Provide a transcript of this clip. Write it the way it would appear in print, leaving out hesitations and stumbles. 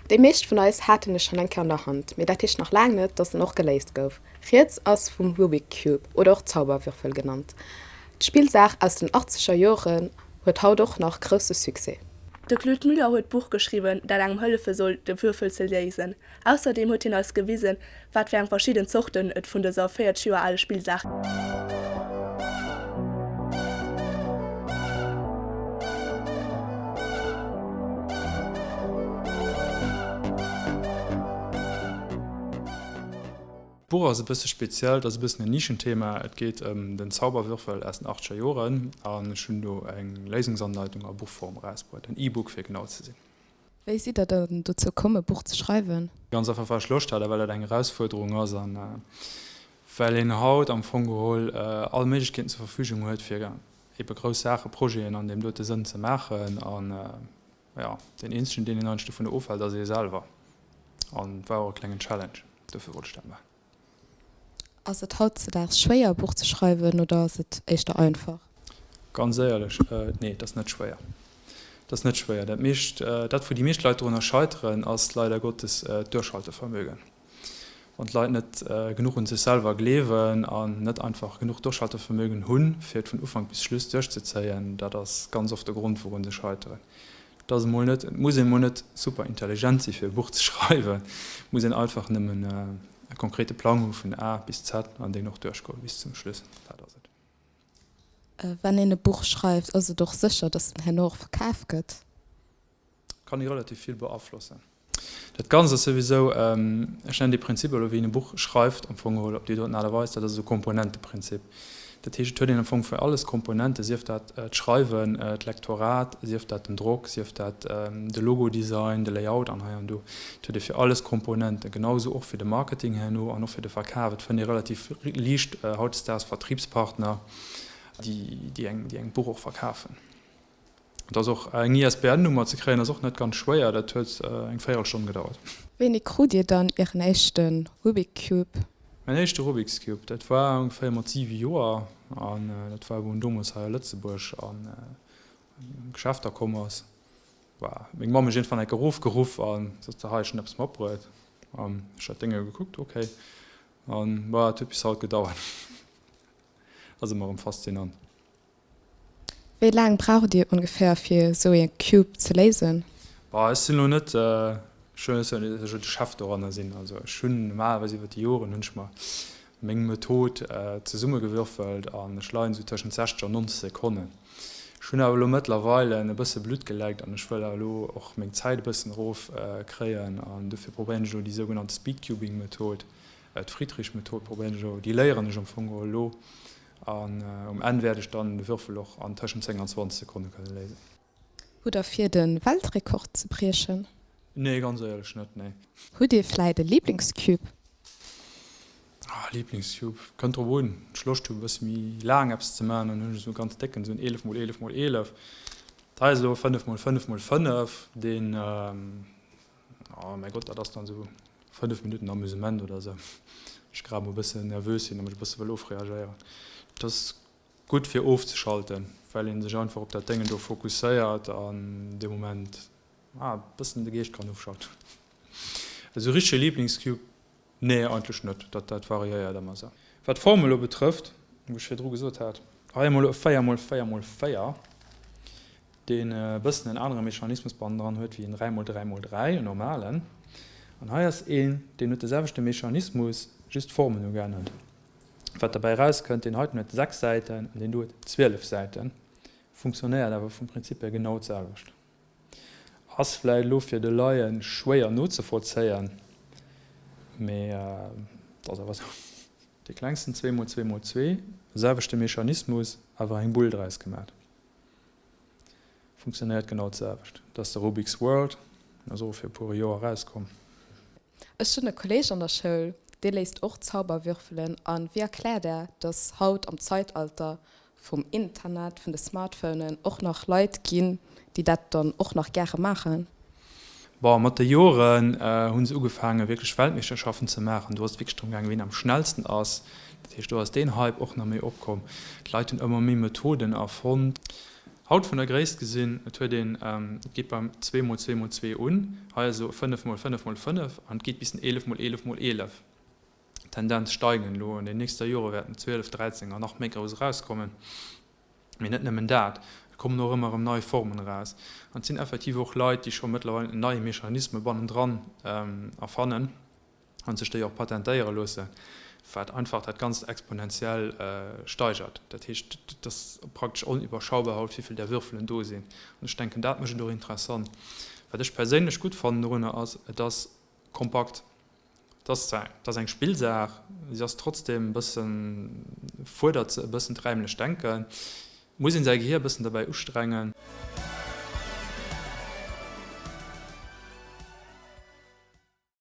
Déi meescht vun eis haten e schonn eng Kéier an der Hand, mee dat heescht nach laang net, dass en och geléist gouf. Rieds ass vum Rubik Cube oder och Zauberwürfel genannt. D'Spillsaach aus den achtzeger Joren huet haut och nach grousse Succès. De Claude Müller huet d'Buch geschriwwen, dat engem hëllefe soll, de Würfel ze léisen. Ausserdeem huet hien eis gewisen, wat fir eng verschidden Zorten et vun dëser 40 Joer ale Spillsaach. D'Buch ass e bësse speziell, et ass e bëssen en Nischenthema. Et geet ëm den Zauberwürfel aus den achtzeger Joren an ech hunn do eng Léisungsanleitung a Buchform erausbruet, en E-Book fir genau ze sinn. Wéi sidd der dann dozou komm e Buch ze schreiwen? Ganz einfach well ech Loscht hat a well dat eng Erausfuerderung ass a well een haut am Fong geholl all Méiglechkeeten zur Verfügung huet fir ebe grouss Saachen, Projeten an deem dote Sënn ze maachen an jo, deen eenzegen deen een eigentlech dovun ofhält ass ee selwer an et war och e klengen Challenge, dofir wollt ech dat maachen. Ass et hautzedaags schwéier e Buch ze schreiwen oder ass et éischter einfach? Ganz éierlech, nee, et ass net schwéier. Et ass net schwéier. Dat meescht, dat wou déi meescht Leit drunner scheiteren, ass leider Gottes d'Duerchhaltevermögen. Wann d'Leit net genuch un sech selwer gleewen an net einfach genuch Duerchhaltevermögen hunn, fir et vun Ufank bis Schluss duerchzezéien, dat ass ganz oft de Grond wourun se scheiteren. Et ass emol net, et muss een emol net super intelligent si fir e Buch ze schreiwen, et muss een einfach nëmmen e konkrete Plang hu vun A bis Z an deen och duerchgoe bis zum Schluss. Dat ass et. Wann een e Buch schreift, ass et och sécher, datt en herno och verkaf gëtt? Kann ee relativ vill beaflossen. Dat Ganzt ass souwisou, ech nennen dee Prinzip elo, wéi een e Buch schreift, am Fong geholl op déi doten Aart a Weis, dat ass esou Komponenteprinzip. Dat heescht, et huet een am Fong fir alles Komponenten, sief dat d'Schreiwen, d'Lektorat, sief dat den Drock, sief dat de Logodesign, de Layout an hei an do. Et huet ee fir alles Komponenten, genau esou och fir de Marketing herno an och fir de Verkaf. Et fënnt ee relativ liicht hautdesdaags Vertriebspartner, déi engem d'Buch och verkafen. Et ass och eng ISBN-Nummer ze kréien ass och net ganz schwéier, dat huet eng Véierelstonn gedauert. Wéini krut Dir dann Ieren éischte Rubik Cube? Mäin éischte Rubik's Cube, dat war ongeféier mat 7 Joer an dat war wou en domols hei a Lëtzebuerg an Geschäfter komm ass. War meng Mamm mech iergendwann enke erofgeruff an sot se, hei ech hunn eppes matbruet an ech hat d'Dénge gekuckt, ok an bah et huet bis haut gedauert. Ass ëmmer erëm faszinant. Wéi laang braucht Dir ongeféier fir esou ee Cube ze léisen? Bah, ech sinn elo net, ech wëll net soen, datt ech elo de Chef doranner sinn. Also ech hunn normalerweis iwwer déi Joren hunn ech mer meng Method zesummegewürfelt an ech leien esou tëschent 60 an 90 Sekonnen. Ech hunn awer elo mëttlerweile e bësse Blutt geleckt an ech wëll awer elo och meng Zäit e bëssen erof kréien an dofir probéieren ech elo déi sougenannte Speedcubing-Method, d'Friedrich-Method probéieren ech elo, déi léieren ech am Fong geholl elo. An um Enn wäert ech dann de Würfel och an tëschent 10 an 20 Sekonne kënne léisen. Hutt der vir de Weltrekord ze briechen? Nee, ganz éierlech net, nee. Hutt dir vläit e Liblingscube? Ah, Liblingscube, kënnt drop un. Wann ech Loscht hu e bësse méi laang eppes ze maachen, dann hunn ech esou e ganz décken, esou en 11 mol 11 mol 11. Dat hei ass elo e 5 mol 5 mol 5, deen, Oh mäi Gott, dat ass dann esou 5 Minutten Amusement oder esou. Ech grad mol e bëssen nervös sinn a mech e bësse wëll ofreagéieren. Dat ass gutt fir ofzeschalten, well ee sech einfach op dat Déngen do fokusséiert an dee Moment e bëssen de Geescht kann ofschalten. Esou richtege Liblingscube Nee, eigentlech net. Dat dat variéiert ëmmer esou. Wat d'Form elo betrëfft, wou ech virdru gesot hat, hei emol e 4 mol 4 mol 4, deen e bëssen en anere Mechanismus bannendran huet wéi en 3 mol 3 mol 3, en normalen. An hei ass een, deen huet de selwechte Mechanismus, just d'Formen hu geännert. Wat derbäi erauskënnt, deen heiten huet 6 Säiten an deen do huet 12 Säiten, funktionéiert awer vum Prinzip hier genau d'selwecht. Ass vläit elo fir de Laien schwéier nozevollzéien, mee et ass awer esou. Dee klengsten 2x2x2, selwechte Mechanismus, awer eng Bull draus gemat. Funktionéiert genau d'selwecht. Dat ass de Rubik's World, deen ass och fir e puer Joer erauskomm. Ech hunn e Kolleg an der Schoul, dee léist och Zauberwürfelen. A wéi erkläert Är, datt haut am Zeitalter vum Internet, vun de Smartphonen och nach Leit ginn, déi dat dann och nach gäre maachen? Bon, mat de Joren hu se ugefaange wierklech Weltmeeschterschaften ze maachen. Do ass et wierklech drëm gaangen, wien am schnellsten ass. Dat heescht, do ass deen Hype och nach méi opkomm. D'Leit hunn ëmmer méi Methoden erfonnt. Haut vun der Gréisst gesinn, et huet een, et geet beim 2 mol 2 mol 2 un, hei ass elo 5 mol 5 mol 5 an et geet bis den 11 mol 11 mol 11. Tendenz steigend, elo an den nächster Jore wäerten 12, 13 an nach méi grouss erauskommen. Mee net nëmmen dat, et kommen och ëmmer erëm nei Formen eraus. An et sinn effektiv och Leit, déi scho mëttlerweil nei Mechanisme bannendran erfannen a sech déi och patentéiere loossen, wat einfach dat Ganzt exponentiell steigert. Dat heescht, et ass praktesch oniwwerschaubar haut, wéi vill där Würfelen do sinn. An ech denken, dat mécht et och interessant. Wat ech perséinlech gutt fannen dorunner ass, et ass kompakt. Et ass zwar, et ass eng Spillsaach, si ass trotzdem e bëssen, fuerdert se e bëssen d'räimlecht Denken, muss een säi Gehier e bëssen derbäi ustrengen.